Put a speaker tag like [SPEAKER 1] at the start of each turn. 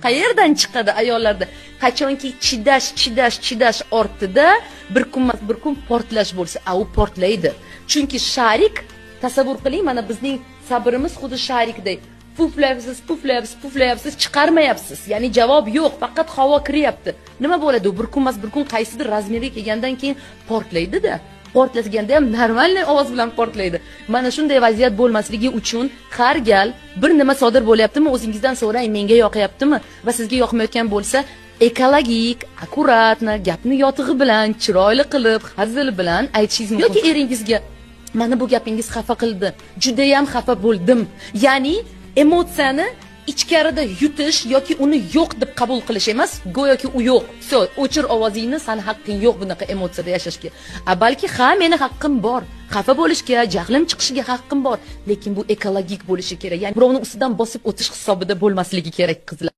[SPEAKER 1] Qayerdan chiqadi ayollarda? Qachonki chidash, chidash, chidash ortida bir kun emas, bir kun portlash bo'lsa, a u portlaydi. Chunki шарик, tasavvur qiling, mana bizning sabrimiz xuddi шарик day. Puflayapsiz, puflayapsiz, puflayapsiz, chiqarmayapsiz. Ya'ni javob yo'q, faqat havo kiryapti. Nima bo'ladi? U bir kun emas, bir kun qaysidir размер ga kelgandan keyin portlaydi-da. Portlatganda ham нормальный ovoz bilan portlaydi. Mana shunday vaziyat bo'lmasligi uchun har gal bir nima sodir bo'lyaptimi, o'zingizdan so'rang, menga yoqyaptimi va sizga yoqmayotgan bo'lsa, ekologik, аккуратно, gapni yotig'i bilan, chiroyli qilib, hazil bilan aytishingiz mumkin. Yoki eringizga: "Mana bu gapingiz xafa qildi, judayam xafa bo'ldim." Ya'ni emotsiyani ichkarida yutish yoki uni yo'q deb qabul qilish emas, go'yoki u yo'q. Всё, o'chir ovozingni, sani haqqing yo'q bunaqa emotsiyada yashashga. A balki ha, meni haqqim bor. Xafa bo'lishga, jahlim chiqishiga haqqim bor, lekin bu ekologik bo'lishi kerak. Ya'ni birovni ustidan bosib o'tish hisobida bo'lmasligi kerak, qizlar.